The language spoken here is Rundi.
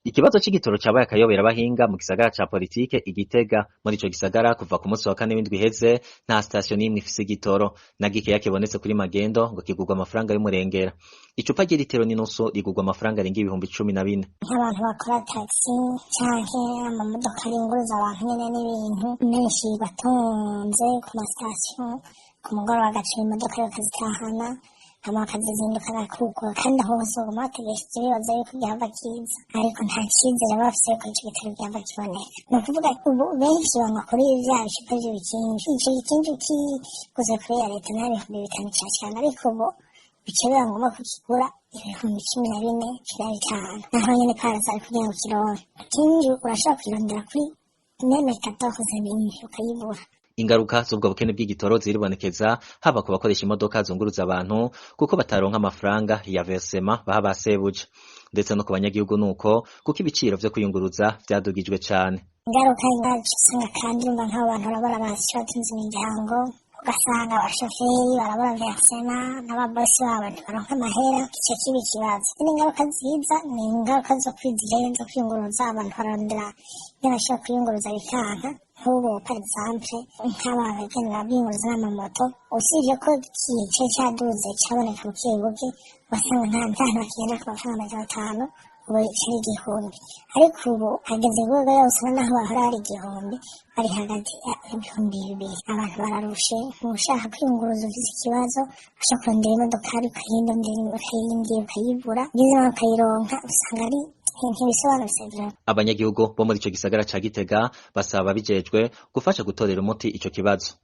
Ikibazo c'igitoro cabaye akayobera abahinga mu gisagara ca politike i Gitega. Muri ico gisagara kuva ku munsi wa kane w'indwi iheze nta sitasiyo n'imwe ifise igitoro, na gikeya kibonetse kuri magendo ngo kigurwa amafaranga y'umurengera. Icupa ry'ilitiro n'inusu rigurwa amafaranga arenga 14,000. Nk'abantu bakora taxi canke amamodoka yunguruza abantu nyene n'ibintu menshi batonze ku masitasiyo, ku mugoroba bagacira imodoka bakazitahana, hama bakazizindukana kugura, kandi aho hose baguma bategereje bibaza yuko gihava kiza, ariko nta cizere baba bafise yuko ico gitoro gihava kiboneka. Ni ukuvuga ubu benshi banywa kuri vya bicupa vy'ibikinju. Ico gikinju kiguze kuri ya leta nayo 5000 cashikana, ariko ubu bica biba ngombwa kukigura 14,000, 15,000, naho nyene parazari kugira ngo ukironke. Ikinju urashobora kukirondera kuri meme 14 000 ukayibura. Ingaruka z'ubwo bukene bw'igitoro ziribonekeza haba ku bakoresha imodoka zunguruza abantu, kuko bataronka amafaranga ya versement baha ba sebuja, ndetse no ku banyagihugu nuko, kuko ibiciro vyo kwiyunguruza vyadugijwe cane. Ingaruka yacu usanga kandi urumva nk'abo bantu barabura batunze imiryango, ugasanga abashoferi barabura versement n'ababosi babo ntibaronka amahera, ico kiba ikibazo. Izindi ngaruka nziza ni ingaruka zo kwizigera zo kwiyunguruza, abantu barondera ingene bashobora kwiyunguruza bikanka. Nk'ubu par exemple nk'abantu bagenda biyunguruza n'amamoto, usibye ko igice caduze caboneka buke buke, ugasanga nta hantu bakigenda ku mafaranga 500, ubu kiri 1000, ariko ubu hageze rwego yose naho bahora hari 1000 bari hagati ya 2000. Abantu bararushe, ushaka kwiyunguruza ufise ikibazo, ushaka kurondera imodokari ukayirondera ukayirindira ukayibura, ugize imana ukayironka usanga ari ntibisobanutse. Abanyagihugu bo muri ico gisagara ca Gitega basaba ababijejwe gufasha gutorera umuti ico kibazo.